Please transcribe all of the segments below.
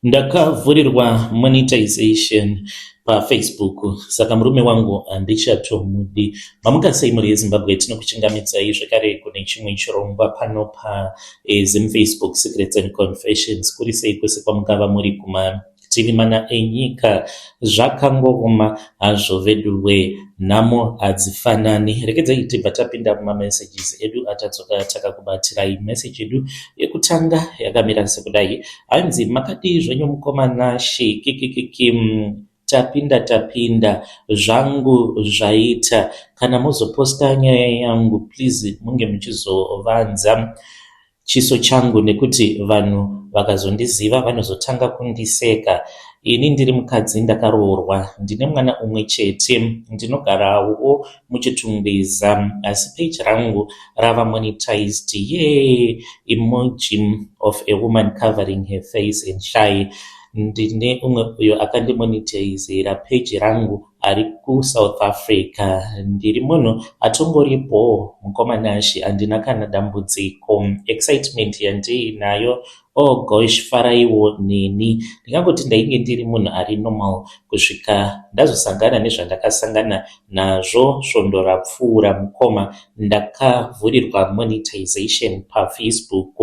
Ndakavhurirwa monetization paFacebook saka murume wangu handichatomudi. Mamuka sei mhuri yeZimbabwe? Tinokuchingamidzai zvekare kune chimwe chirongwa pano paZimFacebook Secrets and Confessions. Kuri sei kwese kwamungava muri kumativi mana enyika? Zvakangooma hazvo veduwe, nhamo hadzifanani. Regedzai tibva tapinda mumamessages edu atadzoka takakubatirai. Message yedu yekutanga yakamira sekudai. Hanzi, "Makadii zvenyu mukoma Nashe? Kikikiki, tapinda tapinda, zvangu zvaita. Kana muzoposta nyaya yangu, please munge muchizovanza chiso changu nekuti vanhu vakazondiziva vanozotanga kundiseka. Ini ndiri mukadzi ndakaroorwa, ndine mwana umwe chete, ndinogarawo muChitungwiza, asi page rangu rava monetized. Ye emoji of a woman covering her face and shy. Ndine umwe uyo akandimonetizera page rangu ari kuSouth Africa. Ndiri munhu atongoripo, mukoma Nashe, handina kana dambudziko. Excitement yandiinayo, oh gosh, faraiwo neni. Ndingangoti ndainge ndiri munhu ari normal kusvika ndazosangana nezvandakasangana nazvo svondo rapfuura. Mukoma, ndakavhurirwa monetization paFacebook.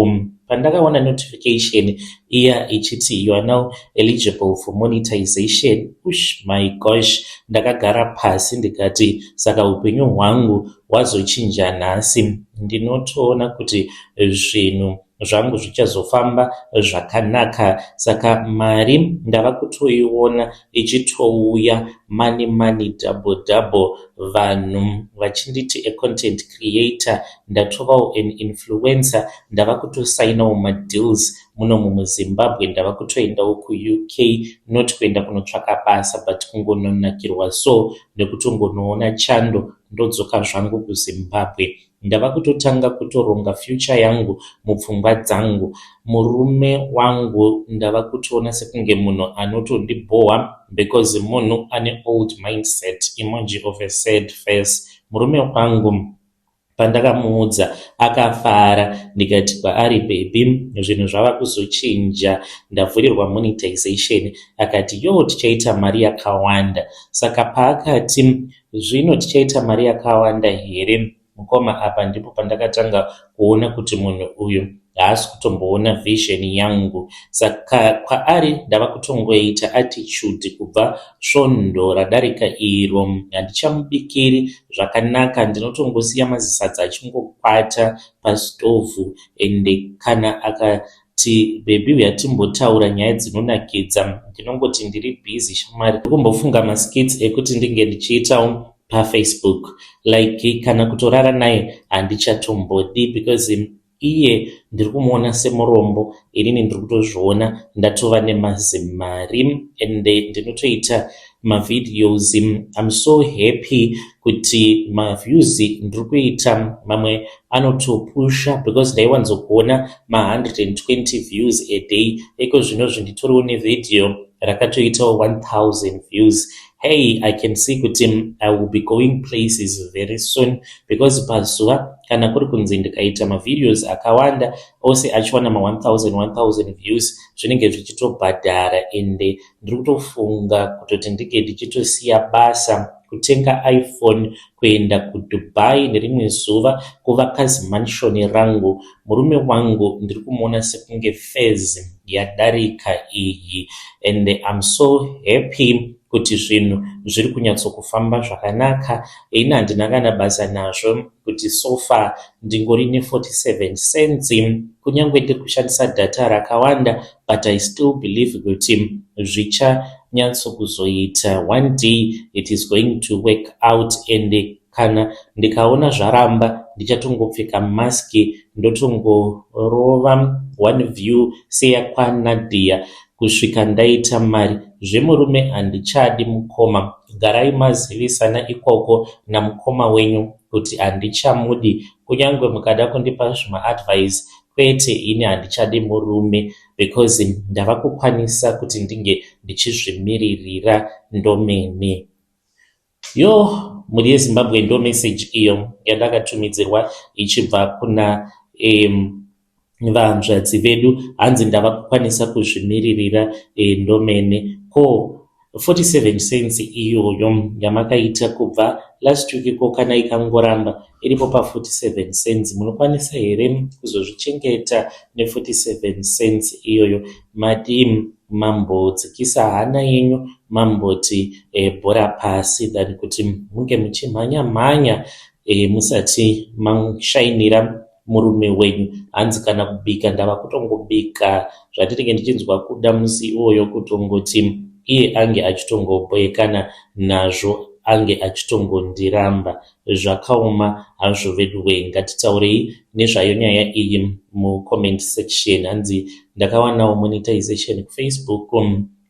Pandakaona notification iya ichiti 'You are now eligible for monetization,' ush, my gosh, ndakagara pasi ndikati, saka upenyu hwangu hwazochinja nhasi. Ndinotoona kuti zvinhu zvangu zvichazofamba zvakanaka. Saka mari ndava kutoiona ichitouya, money money, double double, vanhu vachinditi a content creator. Ndatovawo an influencer, ndava kutosainawo madeals munomu muZimbabwe, ndava kutoendawo kuUK, not kuenda kunotsvaka basa but kungononakirwa so nekutongonoona chando, ndodzoka zvangu kuZimbabwe. Ndava kutotanga kutoronga future yangu mupfungwa dzangu. Murume wangu ndava kutoona sekunge munhu anotondibhowa because munhu ane old mindset, emoji of a sad face. Murume wangu pandakamuudza akafara, ndikati kwaari, 'Baby, zvinhu zvava kuzochinja, ndavhurirwa monetization.' Akati, 'Yo, tichaita mari yakawanda.' Saka paakati zvino tichaita mari yakawanda here, mukoma, apa ndipo pandakatanga kuona kuti munhu uyu haasi kutomboona vision yangu. Saka kwaari ndava kutongoita attitude kubva svondo radarika iro. Handichamubikiri zvakanaka, ndinotongosiya mazisadza achingokwata pastovhu. Ende kana akati, 'Baby, uya timbotaura nyaya dzinonakidza,' ndinongoti, 'Ndiri busy shamwari, ndikumbofunga maskits ekuti ndinge ndichiitawo paFacebook.' Like, kana kutorara naye handichatombodi because iye ndiri kumuona semurombo, inini ndiri kutozviona ndatova nemazimari ende ndinotoita mavideos. I'm so happy kuti maviews ndiri kuita mamwe anotopusha because ndaiwanzokuona ma120 views a day. Iko zvinozvi nditoriwo nevhidhiyo rakatoitawo 1000 views. Hey, I can see kuti I will be going places very soon because pazuva kana kuri kunzi ndikaita mavideos akawanda ose achiwana ma1000 1000 views, zvinenge zvichitobhadhara. Ende ndiri kutofunga kutoti ndinge ndichitosiya basa, kutenga iPhone, kuenda kuDubai nerimwe zuva, kuvaka zimansion rangu. Murume wangu ndiri kumuona sekunge phase yadarika iyi and I'm so happy kuti zvinhu zviri kunyatsokufamba zvakanaka. Ini handina kana basa nazvo kuti so far ndingori ne47 cents, kunyange ndiri kushandisa data rakawanda, but I still believe kuti zvichanyatsokuzoita. One day it is going to work out. And kana ndikaona zvaramba, ndichatongopfeka maski, ndotongorova one view seyakwaNadia kusvika ndaita mari. Zvemurume handichadi, mukoma. Garai mazivisana ikoko namukoma wenyu kuti handichamudi. Kunyange mukada kundipa zvimaadvice, kwete, ini handichadi murume because ndava kukwanisa kuti ndinge ndichizvimiririra ndomene." Yo, mhuri yeZimbabwe, ndo message iyo yandakatumidzirwa ichibva kuna Vahanzvadzi vedu hanzi ndava kukwanisa kuzvimiririra e, ndomene ko 47 cents iyoyo yamakaita kubva last week ko kana ikangoramba iripo pa 47 cents munokwanisa here kuzozvichengeta ne 47 cents iyoyo madii mambodzikisa hana yenyu mamboti e, bhora pasi than kuti munge muchimhanya mhanya e, musati mashainira murume wenyu hanzi kana kubika ndava kutongobika zvandinenge ndichinzwa kuda musi iwoyo kutongoti iye ange achitongoboekana nazvo ange achitongondiramba zvakaoma hazvo veduwe ngatitaurei nezvayo nyaya iyi mucomment section hanzi ndakawanawo monetization kufacebook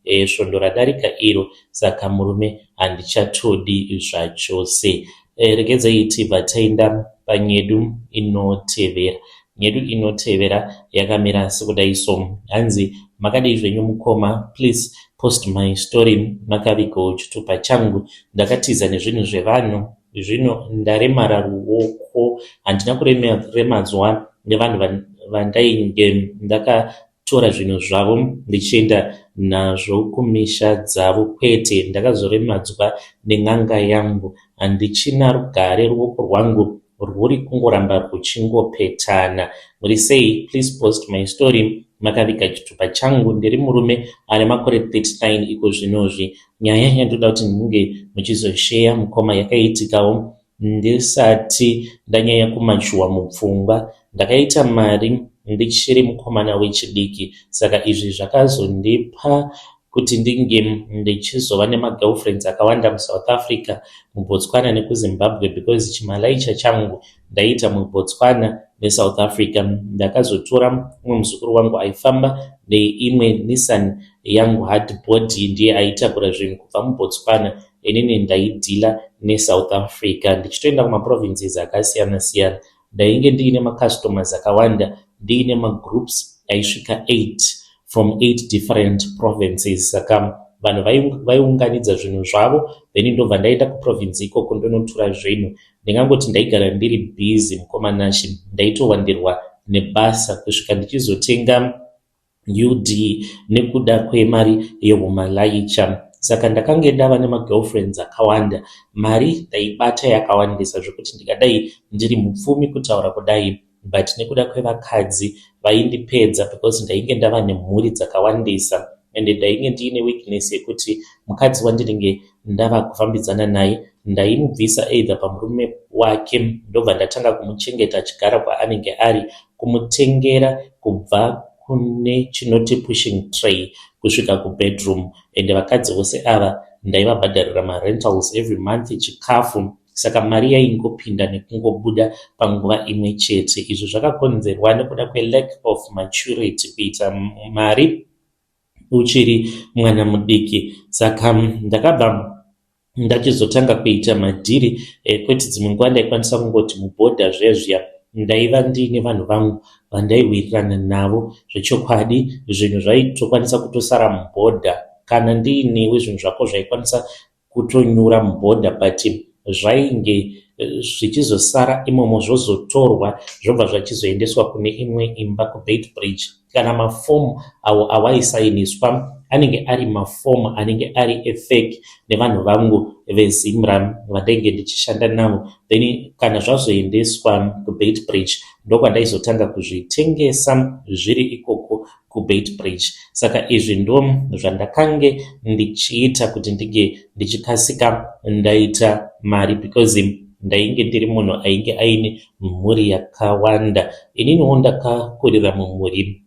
e, svondo radarika iro saka murume handichatodi zvachose e, regedzai tibva taenda panyedu inotevera nyedu inotevera yakamira sekudai so hanzi makadii zvenyu mukoma please post my story makavigawo chitupa changu ndakatiza nezvinhu zvevanhu zvino ndaremara ruoko handina kuremadzwa nevanhu vandainge ndakatora zvinhu zvavo ndichienda nazvo kumisha dzavo kwete ndakazoremadzwa nen'anga yangu handichina rugare ruoko rwangu rwuri kungoramba rwuchingopetana muri sei please post my story makaviga chitupa changu ndiri murume ane makore 39 iko zvinozvi nyaya yandoda kuti munge muchizosheya mukoma yakaitikawo ndisati ndanyanya kumachuwa mupfungwa ndakaita mari ndichiri mukomana wechidiki saka izvi zvakazondipa kuti ndinge ndichizova nemagirlfriends akawanda musouth africa mubotswana nekuzimbabwe because chimalaicha changu ndaiita mubotswana nesouth africa ndakazotora mumwe muzukuru wangu aifamba neimwe nissan yangu hardbody ndiye aitakura zvinhu kubva mubotswana inini ndaidhila nesouth africa ndichitoenda kumaprovinces akasiyana siyana ndainge ndiine macustomers akawanda ndiine magroups aisvika 8 from 8 different provinces saka vanhu vaiunganidza zvinhu zvavo then ndobva ndaenda kuprovince ikoko ndonotora zvinhu ndingangoti ndaigara ndiri busy mukomanashi ndaitowandirwa nebasa kusvika ndichizotenga ud nekuda kwemari yehumalaicha saka ndakange ndava nemagirlfriends akawanda mari ndaibata yakawandisa zvokuti ndingadai ndiri mupfumi kutaura kudai but nekuda kwevakadzi vaindipedza because ndainge ndava nemhuri dzakawandisa ende ndainge ndiine weakness yekuti mukadzi wandinenge ndava kufambidzana naye ndaimubvisa either pamurume wake ndobva ndatanga kumuchengeta achigara kwaanenge ari kumutengera kubva kune chinoti pushing tray kusvika kubedroom ende vakadzi vose ava ndaivabhadharira marentals every month chikafu saka mari yaingopinda nekungobuda panguva imwe chete izvo zvakakonzerwa nekuda kwelack of maturity kuita mari uchiri mwana mudiki saka ndakabva ndachizotanga kuita madhiri ekuti dzimwe nguva ndaikwanisa kungoti mubhodha zviya zviya ndaiva ndiine vanhu vangu vandaiwirirana navo zvechokwadi zvinhu zvaitokwanisa kutosara mubhodha kana ndiinewe zvinhu zvako zvaikwanisa kutonyura mubhodha but zvainge zvichizosara imomo zvozotorwa zvobva zvachizoendeswa kune imwe imba kuBeitbridge kana mafomu awo awaisainiswa anenge ari mafomu anenge ari efake nevanhu vangu vezimra vandainge ndichishanda navo then kana zvazoendeswa kuBeitbridge ndokwandaizotanga kuzvitengesa zviri ikoko kuBeitbridge saka izvi ndo zvandakange ndichiita kuti ndinge ndichikasika ndaita mari because ndainge ndiri munhu ainge aine mhuri yakawanda ininiwo ndakakurira mumhuri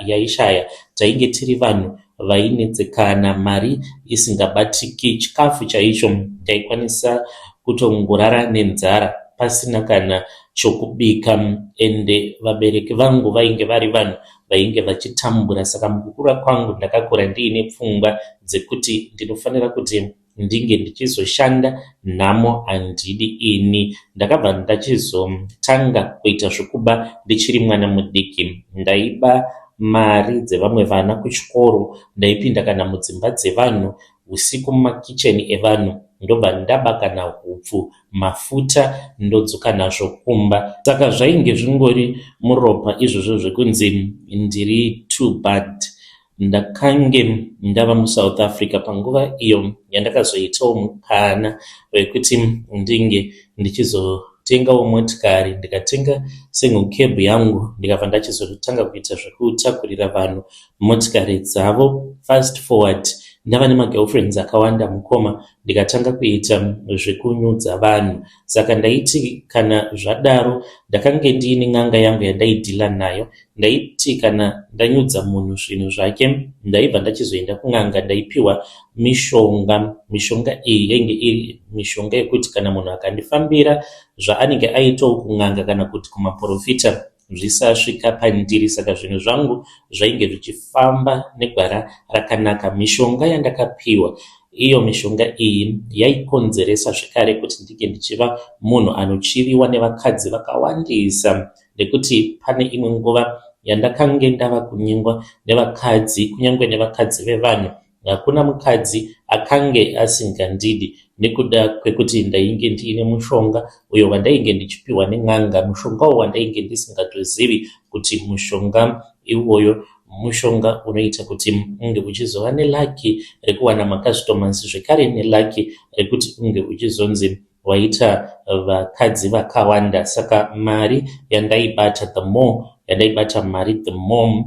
yaishaya tainge tiri vanhu vainetsekana mari isingabatiki chikafu chaicho taikwanisa kutongorara nenzara pasina kana chokubika ende vabereki vangu vainge vari vanhu vainge vachitambura saka mukukura kwangu ndakakura ndiine pfungwa dzekuti ndinofanira kuti ndinge ndichizoshanda nhamo handidi ini ndakabva ndachizotanga kuita zvokuba ndichiri mwana mudiki ndaiba mari dzevamwe vana kuchikoro ndaipinda kana mudzimba dzevanhu usiku mumakicheni evanhu Ndobva ndaba kana hupfu, mafuta ndodzoka nazvo kumba. Saka zvainge zvingori muropa izvozvo zvekunzi ndiri too bad. Ndakange ndava muSouth Africa panguva iyo yandakazoitawo mukana wekuti ndinge ndichizotengawo motikari, ndikatenga single cab yangu, ndikabva ndachizotanga kuita zvekutakurira vanhu motikari dzavo. Fast forward ndava nemagirlfriends akawanda mukoma, ndikatanga kuita zvekunyudza vanhu. Saka ndaiti kana zvadaro ndakange ndiine n'anga yangu yandaidhila nayo. Ndaiti kana ndanyudza munhu zvinhu zvake ndaibva ndachizoenda kun'anga ndaipiwa mishonga. Mishonga iyi yainge iri mishonga yekuti kana munhu akandifambira zvaanenge aitawo kun'anga kana kuti kumaporofita zvisasvika pandiri. Saka zvinhu zvangu zvainge zvichifamba negwara rakanaka. Mishonga yandakapiwa iyo mishonga iyi yaikonzeresa zvekare kuti ndinge ndichiva munhu anochiviwa nevakadzi vakawandisa. Nekuti pane imwe nguva yandakange ndava kunyengwa nevakadzi, kunyange nevakadzi vevanhu. Hakuna mukadzi akange asingandidi nekuda kwekuti ndainge ndiine mushonga uyo wandainge ndichipiwa nen'anga, mushonga uwo wandainge ndisingatozivi kuti mushonga iwoyo mushonga unoita kuti unge uchizova nelucky rekuwana macustomers zvekare nelucky rekuti unge uchizonzi waita vakadzi vakawanda. Saka mari yandaibata, the more yandaibata mari, the more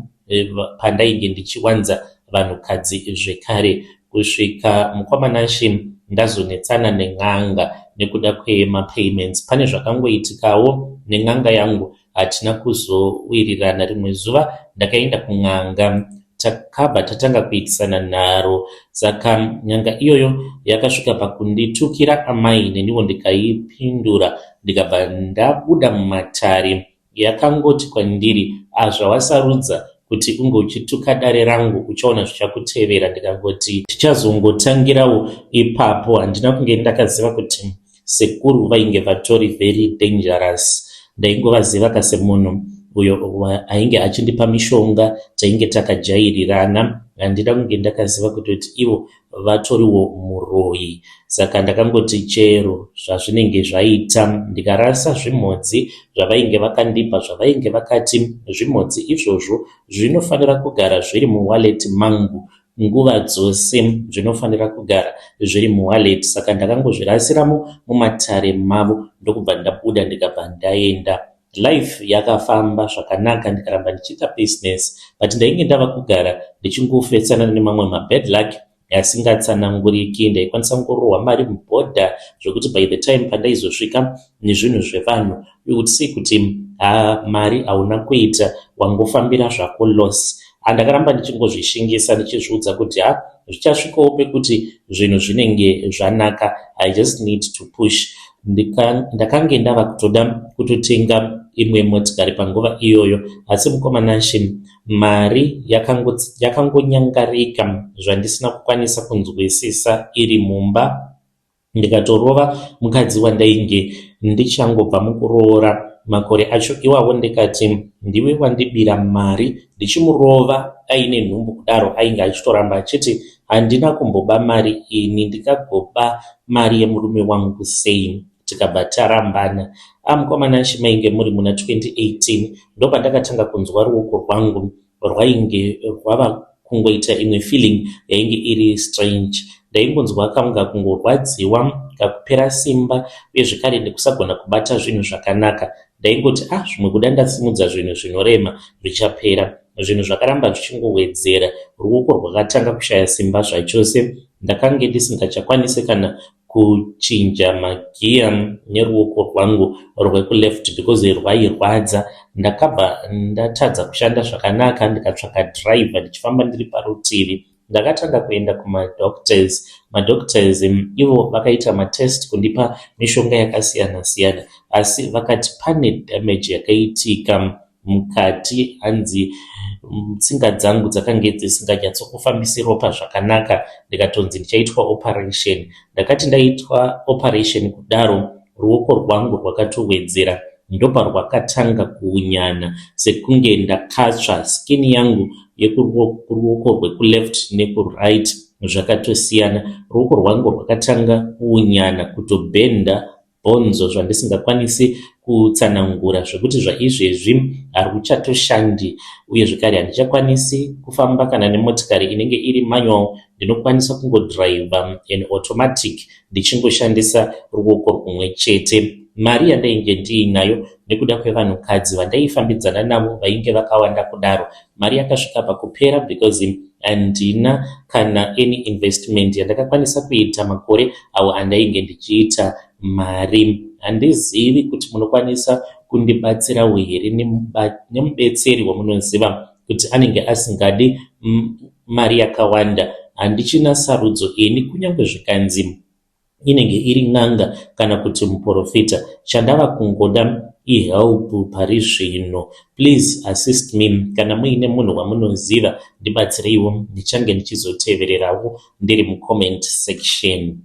pandainge ndichiwanza vanhukadzi zvekare, kusvika mukwamanashe ndazonetsana nen'anga nekuda kwemapayments. Pane zvakangoitikawo nen'anga yangu, hatina kuzowirirana. Rimwe zuva ndakaenda kun'anga, takabva tatanga kuitisana nharo. Saka n'anga iyoyo yakasvika pakunditukira amai, neniwo ndikaipindura, ndikabva ndabuda mumatare. Yakangoti kwandiri, "Zvawasarudza kuti unge uchituka dare rangu, uchaona zvichakutevera." Ndikangoti tichazongotangirawo ipapo. Handina kunge ndakaziva kuti sekuru vainge vatori very dangerous. Ndaingovaziva kasemunhu uyo ainge achindipa mishonga, tainge takajairirana. Handina kunge ndakaziva kuti ivo vatoriwo muroyi. Saka ndakangoti chero zvazvinenge zvaita, ndikarasa zvimhodzi zvavainge vakandipa, zvavainge vakati zvimhodzi izvozvo zvinofanira kugara zviri muwallet mangu nguva dzose, zvinofanira kugara zviri muwallet. Saka ndakangozvirasiramo mumatare mavo, ndokubva ndabuda, ndikabva ndaenda. Life yakafamba zvakanaka, ndikaramba ndichiita business, but ndainge ndava kugara ndichingofesana nemamwe mabad luck asingatsananguriki. Ndaikwanisa kungorohwa mari mubhodha zvekuti by the time pandaizosvika nezvinhu zvevanhu, you would see kuti ha, mari hauna kuita, wangofambira zvako loss. Handakaramba ndichingozvishingisa, ndichizviudza kuti ha, zvichasvikawo pekuti zvinhu zvinenge zvanaka, I just need to push. Ndakange ndava kutoda kutotenga imwe motikari panguva iyoyo, asi mukomanashe mari yakangonyangarika zvandisina kukwanisa kunzwisisa iri mumba. Ndikatorova mukadzi wandainge ndichangobva mukuroora makore acho iwawo, ndikati, "Ndiwe wandibira mari." Ndichimurova aine nhumbu kudaro, ainge achitoramba achiti, "Handina kumboba mari ini, ndingagoba mari yemurume wangu sei?" Tikabva tarambana. Amukomana mainge muri muna 2018 ndopandakatanga kunzwa ruoko rwangu rwainge rwava kungoita imwe feeling yainge iri strange. Ndaingonzwa kanga kungorwadziwa, kakupera simba, uye zvekare nekusagona kubata zvinhu zvakanaka. Ndaingoti, "Ah, zvimwe kuda ndasimudza zvinhu zvinorema zvichapera." Zvinhu zvakaramba zvichingowedzera. Ruoko rwakatanga kushaya simba zvachose. Ndakange ndisingachakwanisi kana kuchinja magiya neruoko rwangu rwekuleft because rwairwadza. Ndakabva ndatadza kushanda zvakanaka, ndikatsvaka dhiraivha ndichifamba ndiri parutivi. Ndakatanga kuenda kumadoctors. Madoctors ivo vakaita matest, kundipa mishonga yakasiyana siyana, asi vakati pane damage yakaitika mukati. Hanzi tsinga dzangu dzakange dzisinganyatsokufambisi ropa zvakanaka. Ndikatonzi ndichaitwa operation. Ndakati ndaitwa operation kudaro, ruoko rwangu rwakatowedzera, ndoparwakatanga kuunyana sekunge ndakatsva. Skin yangu yekuruoko rwekuleft nekuright. Zvakatosiyana. Ruoko rwangu rwakatanga kuunyana kutobhenda bhonzo zvandisingakwanisi kutsanangura zvekuti zvaizvezvi haruchatoshandi uye zvekare handichakwanisi kufamba kana nemotikari inenge iri manual. Ndinokwanisa kungodhiraivha an automatic ndichingoshandisa ruoko rwumwe chete. Mari yandainge ndiinayo nekuda kwevanhukadzi vandaifambidzana navo vainge vakawanda kudaro, mari yakasvika pakupera because handina kana any investment yandakakwanisa kuita makore awo andainge ndichiita mari. Handizivi kuti munokwanisa kundibatsirawo here nemubetseri wamunoziva kuti anenge asingadi mari yakawanda. Handichina sarudzo ini kunyange zvikanzi inenge iri n'anga kana kuti muprofita. Chandava kungoda ihelp pari zvino. Please assist me kana muine munhu wamunoziva, ndibatsireiwo. Ndichange ndichizotevererawo ndiri mucomment section.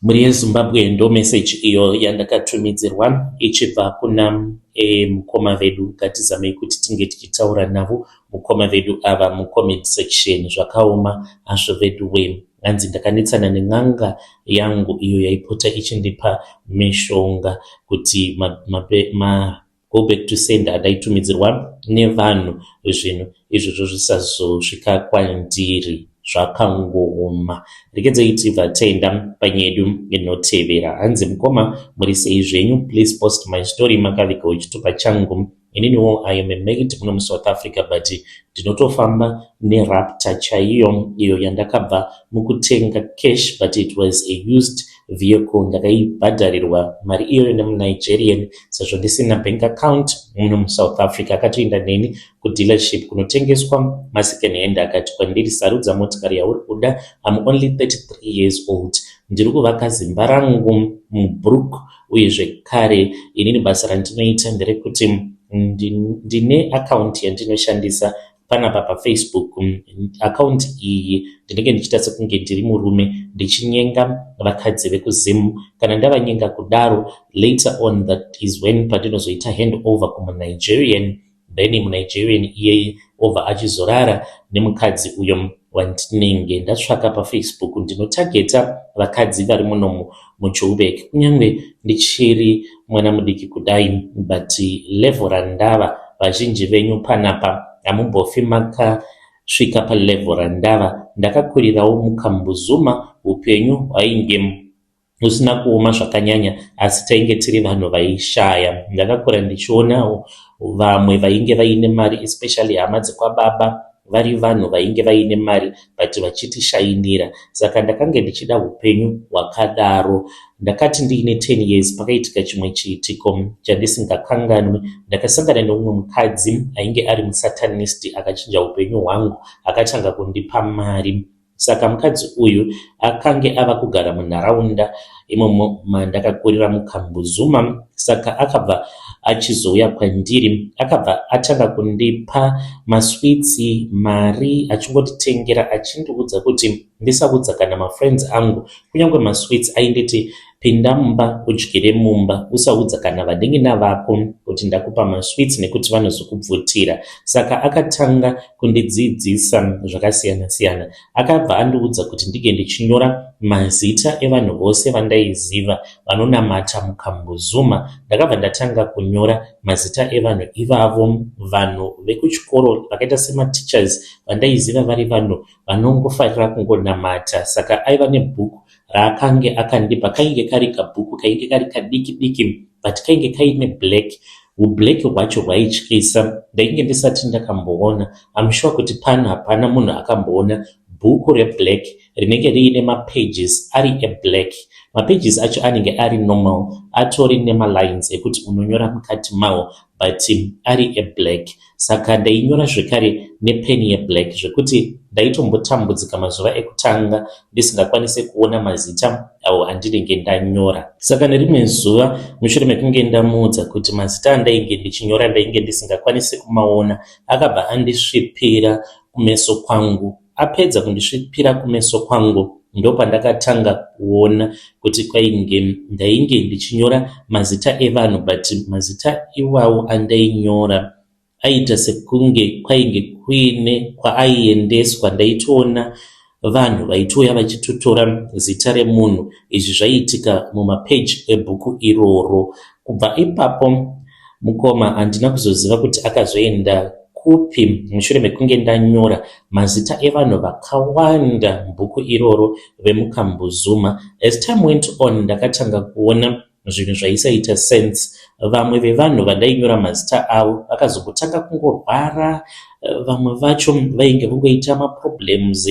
Mhuri yeZimbabwe, ndo meseji iyo yandakatumidzirwa ichibva kuna mukoma vedu. Ngatizamei kuti tinge tichitaura navo mukoma vedu ava mucomment section. Zvakaoma hazvo vedu we. Hanzi ndakanetsana nen'anga yangu iyo yaipota ichindipa mishonga kuti ma go back to sender andaitumidzirwa nevanhu, zvinhu izvozvo zvisazosvika kwandiri. Zvakangooma. Regedzei tibva taenda panyedu inotevera. Hanzi, mukoma, muri sei zvenyu? Please post my story. Makavigawo chitupa changu. Ininiwo I am a maid muno muSouth Africa, but ndinotofamba neRaptor chaiyo iyo yandakabva mukutenga cash, but it was a used vehicle. Ndakaibhadharirwa mari iyoyo nemuNigerian sezvo ndisina bank account muno muSouth Africa. Akatoenda neni kudealership kunotengeswa masecond hand, akati kwandiri, "Sarudza motikari yauri kuda." I'm only 33 years old. Ndiri kuvaka zimba rangu muBrook. Uye zvekare inini basa randinoita nderekuti ndine akaunti yandinoshandisa panapa paFacebook. Akaunti iyi ndinenge ndichiita sekunge ndiri murume, ndichinyenga vakadzi vekuZim. Kana ndavanyenga kudaro, later on, that is when pandinozoita hand over kumuNigerian. Then muNigerian iyeye obva achizorara nemukadzi uyo wandinenge ndatsvaka paFacebook. Ndinotageta vakadzi vari munomu muJoburg. Kunyange ndichiri mwana mudiki kudai, but level randava, vazhinji venyu panapa hamumbofi makasvika palevel randava. Ndakakurirawo muKambuzuma. Upenyu hwainge husina kuoma zvakanyanya, asi tainge tiri vanhu vaishaya. Ndakakura ndichionawo vamwe vainge vaine mari, especially hama dzekwababa, vari vanhu vainge vaine mari but vachitishainira. Saka ndakange ndichida upenyu hwakadaro. Ndakati ndiine 10 years, pakaitika chimwe chiitiko chandisingakanganwi. Ndakasangana neumwe mukadzi ainge ari musatanist, akachinja upenyu hwangu, akatanga kundipa mari. Saka mukadzi uyu akange ava kugara munharaunda imomo mandakakurira muKambuzuma. Saka akabva achizouya kwandiri, akabva atanga kundipa maswitsi, mari, achingonditengera, achindiudza kuti ndisaudza kana mafriends angu. Kunyange maswitsi ainditi, "Pinda mumba udyire mumba, usaudza kana vanin'ina vako kuti ndakupa maswitsi nekuti vanozokubvutira." Saka akatanga kundidzidzisa zvakasiyana siyana. Akabva andiudza kuti ndinge ndichinyora mazita evanhu vose vandaiziva vanonamata muKambuzuma. Ndakabva ndatanga kunyora mazita evanhu ivavo, vanhu vekuchikoro vakaita semateachers vandaiziva vari vanhu vanongofarira kungonamata. Saka aiva nebhuku raakange akandipa. Kainge kari kabhuku kainge kari kadiki diki, but kainge kaine black. Ublack hwacho hwaityisa. Ndainge ndisati ndakamboona. I'm sure kuti pano hapana munhu akamboona bhuku reblack rinenge riine mapages ari eblack. Mapages acho anenge ari normal, atori nemalines ekuti unonyora mukati mawo, but ari eblack. Saka ndainyora zvekare nepeni yeblack, zvekuti ndaitombotambudzika mazuva ekutanga ndisingakwanisi kuona mazita awo andinenge ndanyora. Saka nerimwe zuva, mushure mekunge ndamuudza kuti mazita andainge ndichinyora ndainge ndisingakwanisi kumaona, akabva andisvipira kumeso kwangu. Apedza kundisvipira kumeso kwangu, ndopandakatanga kuona kuti kwainge ndainge ndichinyora mazita evanhu, but mazita iwawo andainyora aiita sekunge kwainge kuine kwaaiendeswa. Ndaitoona vanhu vaitouya vachitotora zita remunhu. Izvi zvaiitika mumapeji ebhuku iroro. Kubva ipapo mukoma handina kuzoziva kuti akazoenda kupi mushure mekunge ndanyora mazita evanhu vakawanda mubhuku iroro vemuKambuzuma. As time went on, ndakatanga kuona zvinhu zvaisaita sense. Vamwe vevanhu vandainyora mazita avo vakazombotanga kungorwara, vamwe vacho vainge vongoita maproblems,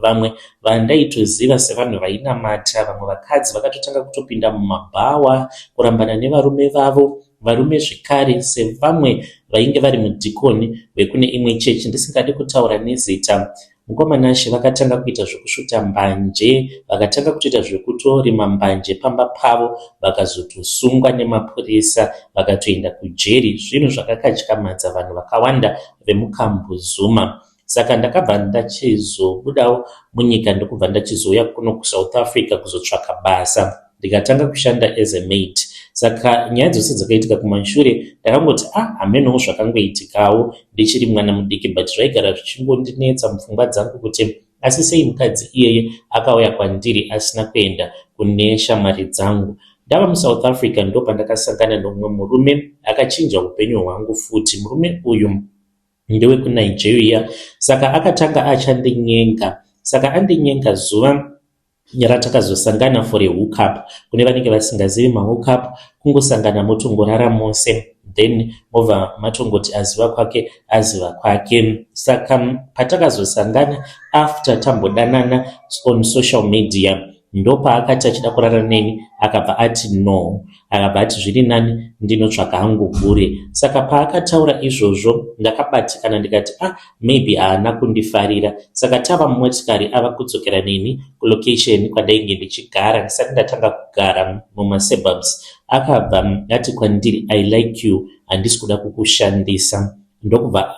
vamwe vandaitoziva sevanhu vainamata, vamwe vakadzi vakatotanga kutopinda mumabhawa, kurambana nevarume vavo, varume zvekare sevamwe vainge vari mudhikoni vekune imwe chechi ndisingadi kutaura nezita. Mukoma Nashe, vakatanga kuita zvekusvuta mbanje, vakatanga kutoita zvekutorima mbanje pamba pavo, vakazotosungwa nemapurisa vakatoenda kujeri. Zvinhu zvakakatyamadza vanhu vakawanda vemuKambuzuma. Saka ndakabva ndachizobudawo munyika ndokubva ndachizouya kuno kuSouth Africa kuzotsvaka basa, ndikatanga kushanda as a maid. Saka nyaya dzose dzakaitika kumashure ndakangoti, "Ah, hamenowo zvakangoitikawo ndichiri mwana mudiki," but zvaigara zvichingondinetsa mupfungwa dzangu kuti asi sei mukadzi iyeye akauya kwandiri asina kuenda kune shamwari dzangu. Ndava muSouth Africa ndo pandakasangana nomumwe murume akachinja upenyu hwangu futi. Murume uyu ndewekuNigeria. Saka akatanga achandinyenga. Saka andinyenga, zuva ratakazosangana for a hookup, kune vanenge vasingazivi mahookup, kungosangana motongorara mose, then mobva matongoti aziva kwake aziva kwake. Saka patakazosangana after tambodanana on social media, ndopaakati achida kurara neni. Akabva ati no, akabva ati zviri nani ndinotsvaga hangu bure. Saka paakataura izvozvo ndakabatikana, ndikati, "Ah, maybe haana kundifarira." Saka tava mumotikari ava kudzokera neni kulocation kwandainge ndichigara ndisati ndatanga kugara mumasuburbs, akabva ati kwandiri, "I like you, handisi kuda kukushandisa." Ndokubva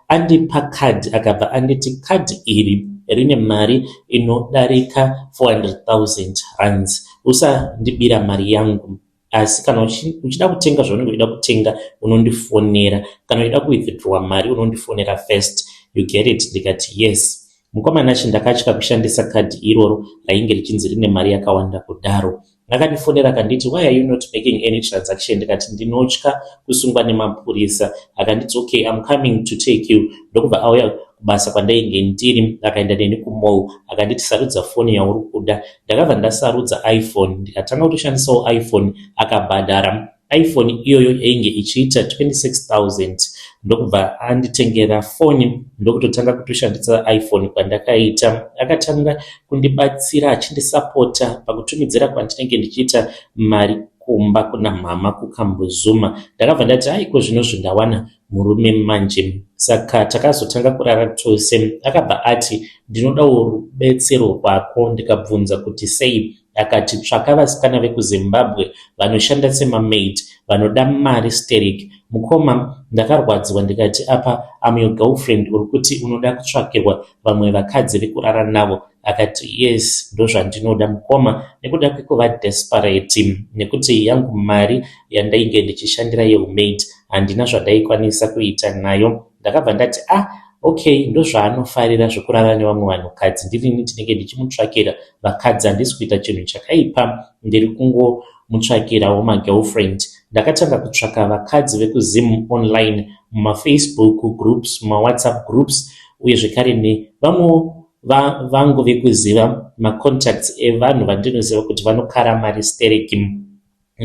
andipa kadhi, akabva anditi kadhi iri rine mari inodarika 400,000 rands, usandibira mari yangu, asi kana uchida kutenga zvaunenge uchida kutenga unondifonera, kana uchida kuwithdrawa mari unondifonera first, you get it? Ndikati yes. Mukoma Nashe, ndakatya kushandisa kadhi iroro rainge richinzi rine mari yakawanda kudaro. Akandifonera akanditi, "Why are you not making any transaction?" Ndikati ndinotya kusungwa nemapurisa. Akanditi, "Okay, I'm coming to take you." Ndokubva auya kubasa kwandainge ndiri, akaenda neni kumall, akanditi, "Sarudza foni yauri kuda." Ndakabva ndasarudza iPhone, ndikatanga kutoshandisawo iPhone. Akabhadhara iPhone iyoyo yainge ichiita 26,000, ndokubva anditengera foni, ndokutotanga kutoshandisa iPhone kwandakaita. Akatanga kundibatsira achindisapota pakutumidzira kwandinenge ndichiita mari kumba kuna mhama kuKambuzuma. Ndakabva ndati, "Aiko zvino zvindawana murume manje." Saka takazotanga kurara tose. Akabva ati, "Ndinodawo rubetsero rwako." Ndikabvunza kuti sei. Akati, "Tsvaka vasikana vekuZimbabwe vanoshanda semamaid, vanoda mari sterek." Mukoma, ndakarwadziwa, ndikati, "Apa am your girlfriend, uri kuti unoda kutsvakirwa vamwe vakadzi vekurara navo?" Akati, "Yes, ndozvandinoda." Mukoma, nekuda kwekuva desperate, nekuti yangu mari yandainge ndichishandira yeumaid handina zvandaikwanisa kuita nayo, ndakabva ndati, "Ah, okay, ndozvaanofarira zvekurara nevamwe vanhukadzi, ndirini ndinenge ndichimutsvakira vakadzi, handisi kuita chinhu chakaipa, ndiri kungomutsvakirawo magirlfriend." Ndakatanga kutsvaka vakadzi vekuZim online, mumafacebook groups, mumawhatsapp groups, uye zvekare nevamwewo vangu vekuziva, macontacts evanhu vandinoziva kuti vanokara mari stereki.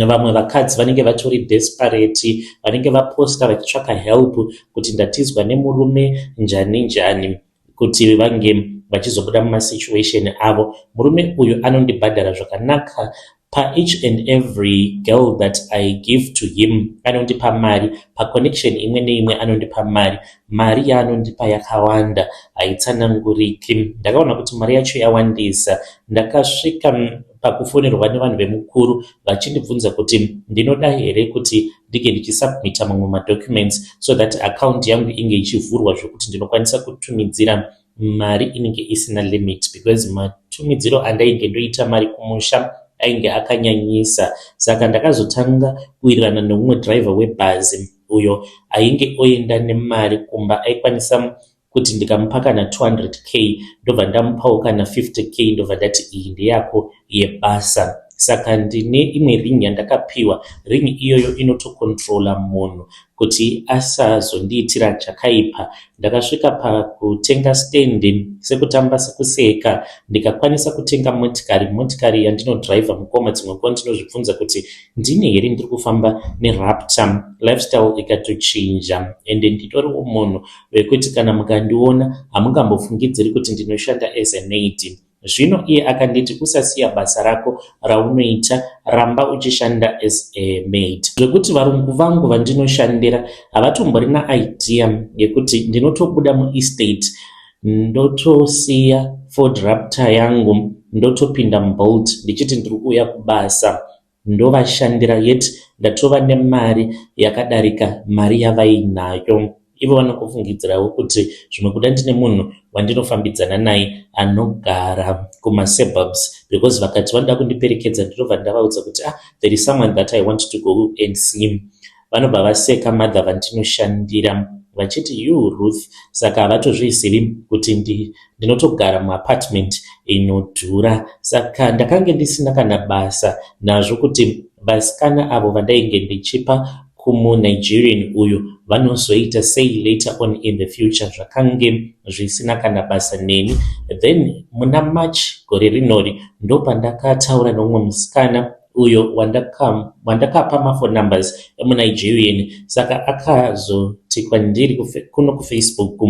Vamwe vakadzi vanenge vatori desperate, vanenge vaposta vachitsvaka help kuti ndatizwa nemurume njani njani, kuti vange vachizobuda mumasituation avo. Murume uyu anondibhadhara zvakanaka. Paeach and every girl that I give to him anondipa mari, paconnection imwe neimwe anondipa mari. Mari yaanondipa yakawanda, haitsananguriki. Ndakaona kuti mari yacho yawandisa. Ndakasvika pakufonerwa nevanhu vemukuru vachindibvunza kuti ndinoda here kuti ndinge ndichisubmita mamwe madocuments so that account yangu inge ichivhurwa, zvokuti ndinokwanisa kutumidzira mari inenge isina limit, because matumidziro andainge ndoita mari kumusha ainge akanyanyisa. Saka ndakazotanga kuwirirana nemumwe dhiraivha webhazi. uyo ainge oenda nemari kumba. Aikwanisa kuti ndikamupa kana 200K, ndobva ndamupawo kana 50K, ndobva ndati iyi ndeyako yebasa. Saka ndine imwe ring yandakapiwa. Ring iyoyo inotocontrola munhu kuti asazondiitira chakaipa. Ndakasvika pakutenga stand sekutamba sekuseka, ndikakwanisa kutenga motikari, motikari yandinodhiraivha, mukoma. Dzimwe nguva ndinozvibvunza kuti ndini here ndiri kufamba neRaptor. Lifestyle ikatochinja, ende nditoriwo munhu wekuti kana mukandiona hamungambofungidziri kuti ndinoshanda as a maid. Zvino iye akanditi, "Usasiya basa rako raunoita, ramba uchishanda as a maid." Zvekuti varungu vangu vandinoshandira havatomborina idea yekuti ndinotobuda muestate, ndotosiya Ford Raptor yangu, ndotopinda muBolt ndichiti ndiri kuuya kubasa, ndovashandira, yet ndatova nemari yakadarika mari yavainayo ivo. Vanokufungidzirawo kuti zvimwe kuda ndine munhu wandinofambidzana naye anogara kumasuburbs, because vakati vanoda kundiperekedza, ndinobva ndavaudza kuti, "Ah, there is someone that I want to go and see." Vanobva vaseka mother vandinoshandira vachiti, "You Ruth." Saka havatozvizivi kuti ndinotogara muapartment inodhura. Saka ndakange ndisina kana basa nazvo kuti vasikana avo vandainge ndichipa kumunigerian uyu vanozoita sei later on in the future. Zvakange zvisina kana basa neni. Then muna March gore rinori ndopandakataura neumwe musikana uyo wandakapa maphone numbers emuNigerian. Saka akazoti kwandiri kuno kuFacebook,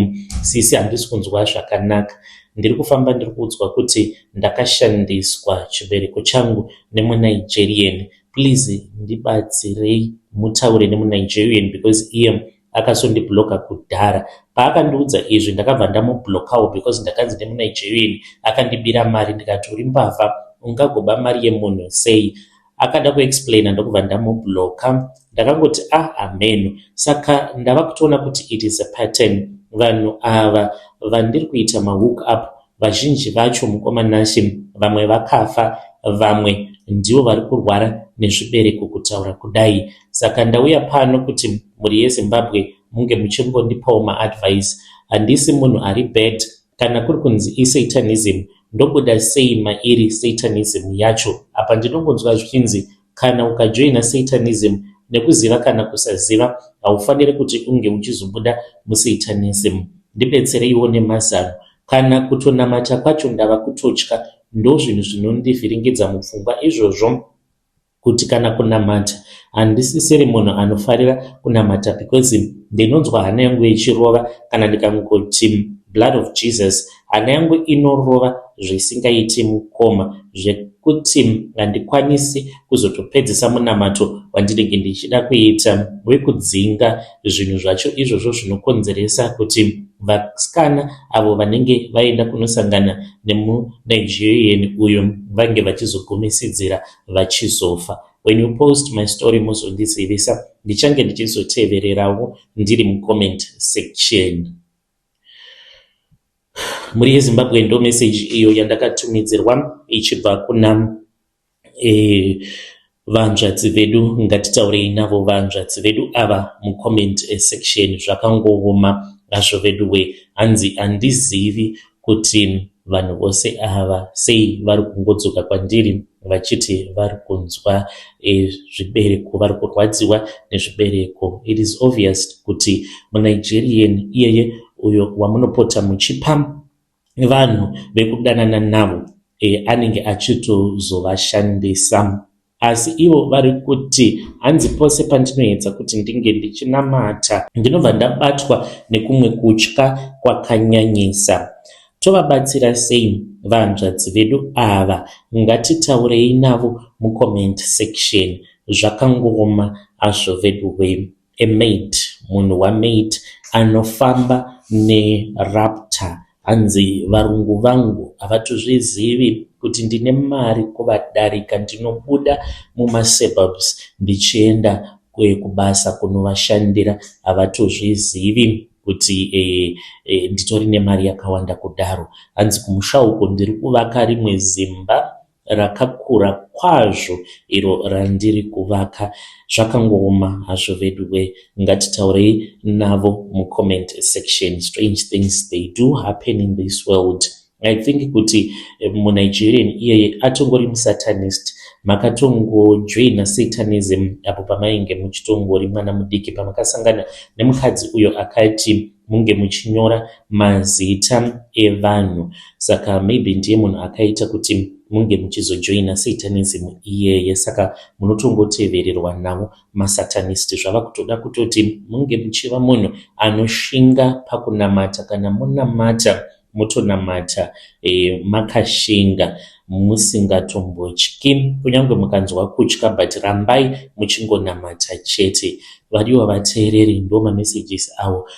"Sisi, handisi kunzwa zvakanaka. Ndiri kufamba ndiri kuudzwa kuti ndakashandiswa chibereko changu nemuNigerian. Please ndibatsirei mutaure nemuNigerian, because iye akazondibloka kudhara." Paakandiudza izvi, ndakabva ndamublokawo, because ndakanzi nemuNigerian akandibira mari. Ndikati, "Uri mbavha, ungagoba mari yemunhu sei?" Akada kuexplaina, ndokubva ndamubloka. Ndakangoti, "Ah, ameno." Saka ndava kutoona kuti it is a pattern. Vanhu ava vandiri kuita mahook up, vazhinji vacho, mukoma Nashe, vamwe vakafa, vamwe ndivo vari kurwara nezvibereko kutaura kudai. Saka ndauya pano kuti mhuri yeZimbabwe munge muchingondipawo maadvice. Handisi munhu ari bad. Kana kuri kunzi isatanism, ndobuda sei mairi satanism yacho? Apa ndinongonzwa zvichinzi kana ukajoina satanism, nekuziva kana kusaziva, haufaniri kuti unge uchizobuda musatanism. Ndibetsereiwo nemazano. Kana kutonamata kwacho ndava kutotya. Ndo zvinhu zvinondivhiringidza mupfungwa izvozvo, kuti kana kunamata handisisiri munhu anofarira kunamata, because ndinonzwa hana yangu ichirova. Kana ndikangoti "Blood of Jesus", hana yangu inorova zvisingaiti, mukoma, zvekuti handikwanisi kuzotopedzisa munamato wandinenge ndichida kuita wekudzinga zvinhu zvacho izvozvo zvinokonzeresa kuti vasikana avo vanenge vaenda kunosangana nemuNigerian uyu vange vachizogumisidzira vachizofa. When you post my story, muzondizivisa. Ndichange ndichizotevererawo ndiri mucomment section. Mhuri yeZimbabwe, ndo meseji iyo yandakatumidzirwa ichibva kuna vanzvadzi vedu. Ngatitaurei navo vanzvadzi vedu ava mucomment section. Zvakangooma hazvo vedu we. Hanzi, "Handizivi kuti vanhu vose ava sei vari kungodzoka kwandiri vachiti vari kunzwa zvibereko, vari kurwadziwa nezvibereko." It is obvious kuti muNigerian iyeye uyo wamunopota muchipa vanhu vekudanana navo anenge achitozovashandisa. Asi ivo vari kuti, hanzi, "Pose pandinoedza kuti ndinge ndichinamata, ndinobva ndabatwa nekumwe kutya kwakanyanyisa." Tovabatsira sei vanzvadzi vedu ava? Ngatitaurei navo mucomment section. Zvakangooma hazvo vedu we. A maid, munhu wamaid anofamba neRaptor, hanzi, "Varungu vangu havatozvizivi kuti ndine mari kuvadarika. Ndinobuda mumasuburbs ndichienda kubasa kunovashandira. Havatozvizivi kuti nditori nemari yakawanda kudaro." Hanzi, "Kumusha uko ndiri kuvaka rimwe zimba." Rakakura kwazvo iro randiri kuvaka. Zvakangooma hazvo veduwe. Ngatitaurei navo mucomment section. Strange things they do happen in this world. I think kuti muNigerian iyeye atongori musatanist. Makatongojoina satanism apo pamainge muchitongori mwana mudiki pamakasangana nemukadzi uyo akati munge muchinyora mazita evanhu. Saka maybe ndiye munhu akaita kuti munge muchizojoina satanism iyeye. Saka munotongotevererwa navo masatanist. Zvava kutoda kutoti munge muchiva munhu anoshinga pakunamata. Kana monamata motonamata makashinga musingatombotyi. Kunyange mukanzwa kutya but rambai muchingonamata chete. Vadiwa vateereri, ndo mamessages awo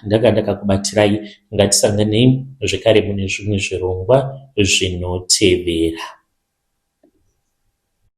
ndanga ndakakubatirai. Ngatisanganei zvekare mune zvimwe zvirongwa zvinotevera.